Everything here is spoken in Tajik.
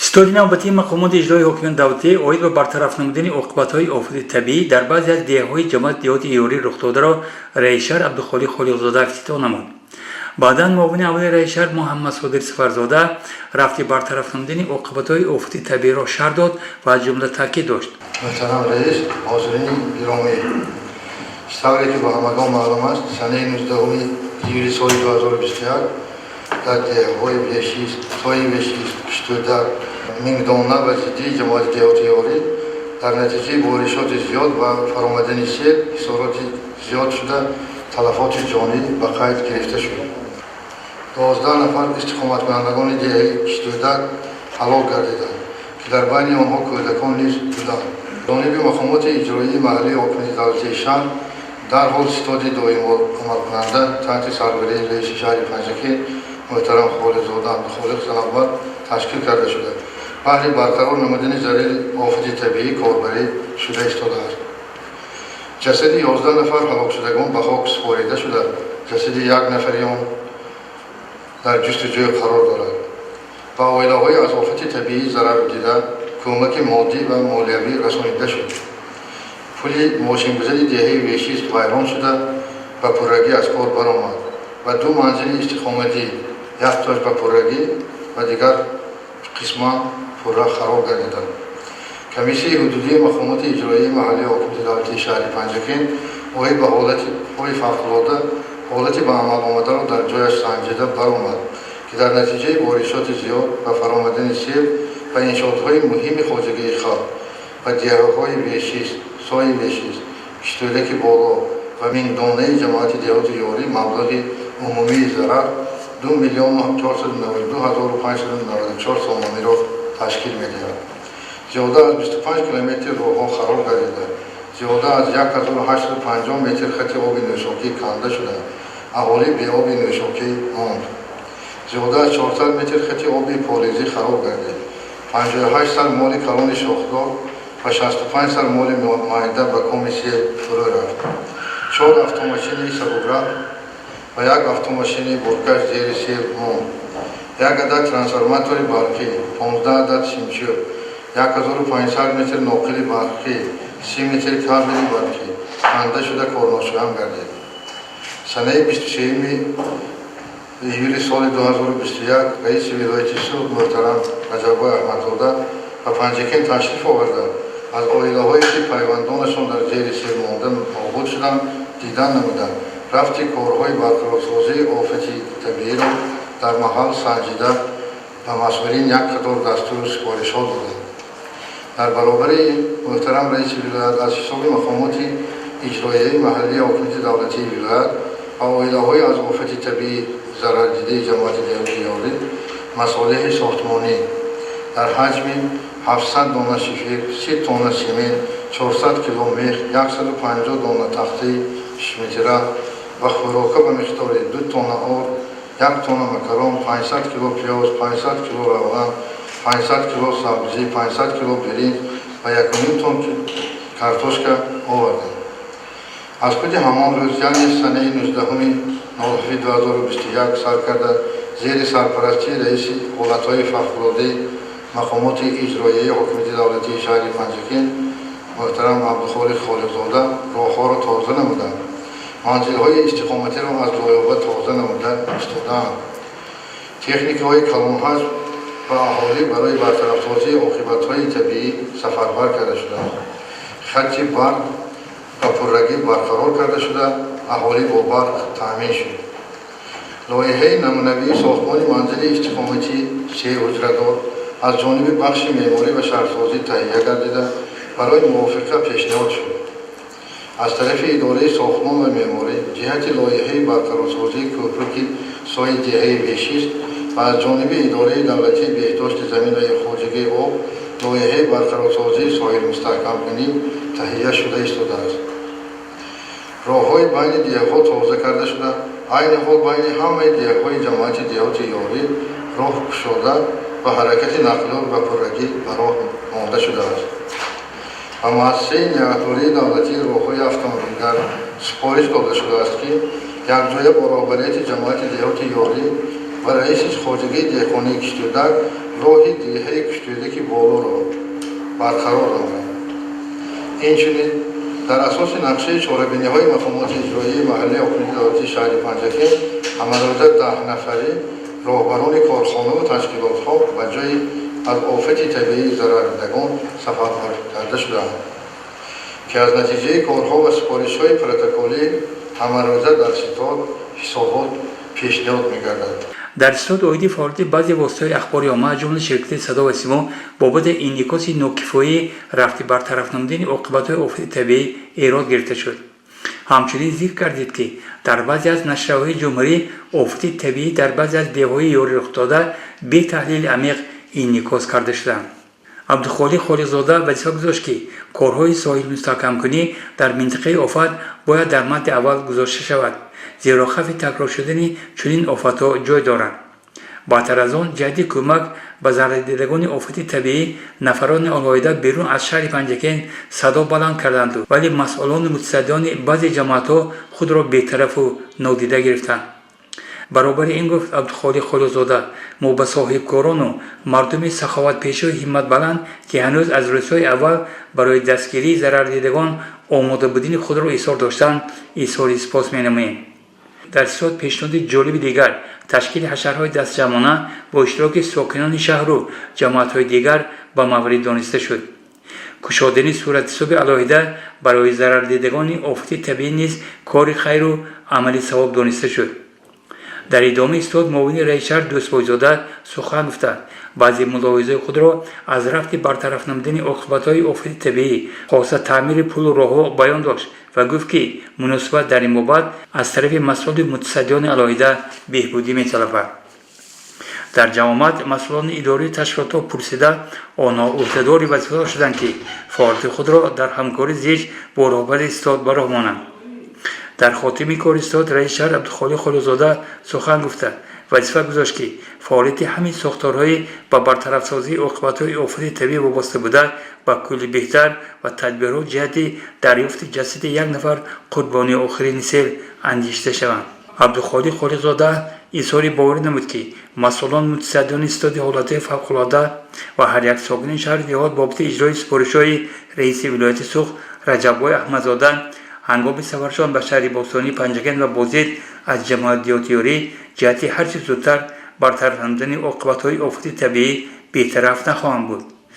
Ситоди навбатии мақомоти иҷрои ҳокимияти давлатӣ оид ба бартараф намудани оқибатҳои офати табиӣ дар баъзе аз деҳаҳои ҷамоати деҳоти Ёрӣ рухдодаро раисшаҳр Абдухолиқ Холиқзода ифтитоҳ намуд. Баъдан муовини аввали раисшаҳр Муҳаммадсодир Сафарзода рафти бартараф намудани оқибатҳои офати табииро шарҳ дод ва аз ҷумла таъкид дошт. Муҳтарам раис, ҳозирини гиромӣ, тавре ки ба ҳамагон маълум аст, санаи 19 июли соли 2021 дар деҳаҳои Вешист, Сои Вешист, Киштӯдак, Мингдона ва Зиддии ҷамоати деҳоти Ёрӣ дар натиҷаи боришоти зиёд ва фаромадани сел хисороти зиёд шуда, талафоти ҷонӣ ба қайд гирифта шуд. 12 нафар истиқоматкунандагони деҳаи Киштӯдак ҳалок гардиданд, ки дар байни онҳо кӯдакон низ буданд. Ҷониби мақомоти иҷроии маҳаллии ҳокимияти давлатии шаҳр дарҳол ситоди доимо амалкунанда таҳти сарварии раиси шаҳри Панҷакент муҳтарам Холиқзода Абдухолиқ Санавбар ташкил карда шуда, баҳри барқарор намудани зарари офати табиӣ корбарӣ шуда истодааст. Ҷасади 11 нафар ҳалокшудагон ба хок супорида шуда, ҷасади як нафари он дар ҷустуҷӯй қарор дорад. Ба оилаҳои аз офати табиӣ зарар дида кӯмаки моддӣ ва молиявӣ расонида шуд. Пули мошингузари деҳаи Вешист вайрон шуда, ба пуррагӣ аз кор баромад ва ду манзили истиқоматӣ, яктош ба пуррагӣ ва дигар қисман пурра хароб гардиданд. Комиссияи ҳудудии мақомоти иҷроии маҳаллии ҳокимияти давлатии шаҳри Панҷакент оид ба ҳолатҳои фавқулода ҳолати ба амал омадаро дар ҷояш санҷида баромад, ки дар натиҷаи боришоти зиёд ва фаромадани сел ба иншоотҳои муҳими хоҷагии халқ ва деҳаҳои Вешист, Сои Вешист, Киштӯдаки Боло ва Мингдонаи ҷамоати деҳоти Ёрӣ маблағи умумии зарар 2 492 594 сомониро ташкил медиҳад. Зиёда аз 25 километр роҳҳо хароб гардида, зиёда аз 1850 метр хати оби нӯшокӣ канда шуда, аҳолӣ беоби нӯшокӣ монд. Зиёда аз 400 метр хати оби полизӣ хароб гардид. 58 сар моли калони шохдор ва 65 сар моли майда ба коми сел фурӯ рафт. Чор автомошини сабукрав ва як автомошини боркаш зери сел монд. Як адад трансформатори барқӣ, 15 адад симчӯб, 1500 метр ноқили барқӣ, 30 метр кабели барқӣ канда шуда, корношоям гардид. Санаи 23 июли соли 2021 раиси вилояти Суғд муҳтарам Раҷаббой Аҳмадзода ба Панҷакент ташриф оварда, аз оилаҳое, ки пайвандонашон дар зери сел монда нобуд шуданд, дидан намуданд, рафти корҳои барқарорсозии офати табииро дар маҳал санҷида, ба масъулин як қатор дастуру супоришҳо доданд. Дар баробари ин муҳтарам раиси вилоят аз ҳисоби мақомоти иҷроияи маҳаллии ҳокимияти давлатии вилоят ба оилаҳои аз офати табиӣ зарардидаи ҷамоати деҳоти Ёрӣ масолеҳи сохтмонӣ дар ҳаҷми 700 дона шифер, 30 тонна семент, 400 кило мех, 150 дона тахтаи шметра ва хӯрока ба миқдори 2 тонна орд, 1 тонна макарон, 500 кило пиёз, 500 кило равған, 500 кило сабзӣ, 500 кило биринҷ ва 1,5 тонна картошка оварданд. Аз худи ҳамон рӯз, яъне санаи 19.07.2021 сар карда, зери сарпарастии раиси ҳолатҳои фавқулодаи мақомоти иҷроияи ҳокимияти давлатии шаҳри Панҷакент муҳтарам Абдухолиқ Холиқзода роҳҳоро тоза намуданд, манзилҳои истиқоматиро аз лоёба тоза намуда истодаанд. Техникаҳои калонҳаҷм ва аҳолӣ барои бартарафсозии оқибатҳои табиӣ сафарбар карда шуданд. Хати барқ ба пуррагӣ барқарор карда шуда, аҳолӣ бо барқ таъмин шуд. Лоиҳаи намунавии сохтмони манзили истиқоматии сеҳуҷрадор аз ҷониби бахши меъморӣ ва шаҳрсозӣ таҳия гардида, барои мувофиқа пешниҳод шуд. Аз тарафи идораи сохтмон ва меъморӣ ҷиҳати лоиҳаи барқарорсозии кӯпруки сои деҳаи Вешист ва аз ҷониби идораи давлатии беҳдошти замин ва хоҷагии об лоиҳаи барқарорсозии соҳилмустаҳкамкунӣ таҳия шуда истодааст. Роҳҳои байни деҳаҳо тоза карда шуда, айни ҳол байни ҳамаи деҳаҳои ҷамоати деҳоти Ёрӣ роҳ кушода ва ҳаракати нақлиёт ба пуррагӣ ба роҳ монда шудааст. Ба муассисаи нигаҳдории давлатии роҳҳои автомобилгард супориш дода шудааст, ки якҷоя бо роҳбарияти ҷамоати деҳоти Ёрӣ ва раиси хоҷагии деҳқонии Киштӯдак роҳи деҳаи Киштӯдаки Барқарор намояд. Инчунин дар асоси нақшаи чорабиниҳои мақомоти иҷроияи маҳаллии ҳокимияти давлатии шаҳри Панҷакент ҳамарӯза 10 нафари роҳбарони корхонаву ташкилотҳо ба ҷои аз офати табиӣ зарардидагон сафарбар карда шудаанд, ки аз натиҷаи корҳо ва супоришҳои протоколӣ ҳамарӯза дар ситод ҳисобот пешниҳод мегардад. Дар истод оиди фаъолияти баъзе воситаҳои ахбори омма, аз ҷумла ширкати «Садо ва симо», бобати инъикоси нокифояи рафти бартараф намудани оқибатҳои офати табиӣ эрод гирифта шуд. Ҳамчунин зикр гардид, ки дар баъзе аз нашрияҳои ҷумҳурӣ офати табиӣ дар баъзе аз деҳҳои ёрӣ рухдода бе таҳлили амиқ инъикос карда шуданд. Абдухолиқ Холиқзода вазифа гузошт, ки корҳои соҳилмустаҳкамкунӣ дар минтақаи офат бояд дар мадди аввал гузошта шавад, зеро хавфи такрор шудани чунин офатҳо ҷой доранд. Баъдтар аз он ҷиҳати кӯмак ба зарардидагони офати табиӣ нафарони алоҳида берун аз шаҳри Панҷакент садо баланд карданду, вале масъулону мутасаддиёни баъзе ҷамоатҳо худро бетарафу нодида гирифтанд. Баробари ин, гуфт Абдухолиқ Холиқзода, мо ба соҳибкорону мардуми саховатпешу ҳимматбаланд, ки ҳанӯз аз рӯзҳои аввал барои дастгирии зарардидагон омода будини худро изҳор доштанд, изҳори сипос менамоем. Дар истод пешниҳоди ҷолиби дигар, ташкили ҳашарҳои дастҷамъона бо иштироки сокинони шаҳру ҷамоатҳои дигар, ба маврид дониста шуд. Кушодани суратҳисоби алоҳида барои зарардидагони офати табиӣ низ кори хайру амали савоб дониста шуд. Дар идомаи истод муовини раиси шаҳр Дӯстбойзода сухан гуфта, баъзе мулоҳизаи худро аз рафти бартараф намудани оқибатҳои офати табиӣ, хоса таъмири пулу роҳҳо, баён дошт ва гуфт, ки муносибат дар ин бобат аз тарафи масъулу мутасаддиёни алоҳида беҳбудӣ металабад. Дар ҷамъомад масъулони идорию ташкилотҳо пурсида, онҳо ӯҳдадори вазифадор шуданд, ки фаъолияти худро дар ҳамкории зич бо роҳбари истод ба роҳ монанд. Дар хотимаи кори истод раиси шаҳр Абдухолиқ Холиқзода сухан гуфта, вазифа гузошт, ки фаъолияти ҳамин сохторҳои ба бартарафсозии оқибатҳои офати табиӣ вобаста буда ба куллӣ беҳтар ва тадбирҳо ҷиҳати дарёфти ҷасади як нафар қурбонии охирини сел андешида шаванд. Абдухолиқ Холиқзода изҳори боварӣ намуд, ки масъулон, мутасаддиёни истоди ҳолатҳои фавқулода ва ҳар як сокини шаҳру деҳот бобати иҷрои супоришҳои раиси вилояти Суғд Раҷаббой Аҳмадзода ҳангоми сафаршон ба шаҳри бостонии Панҷакент ва боздид аз ҷамоати деҳоти Ёрӣ ҷиҳати ҳарчи зудтар бартараф намудани оқибатҳои офати табиӣ бетараф нахоҳанд буд.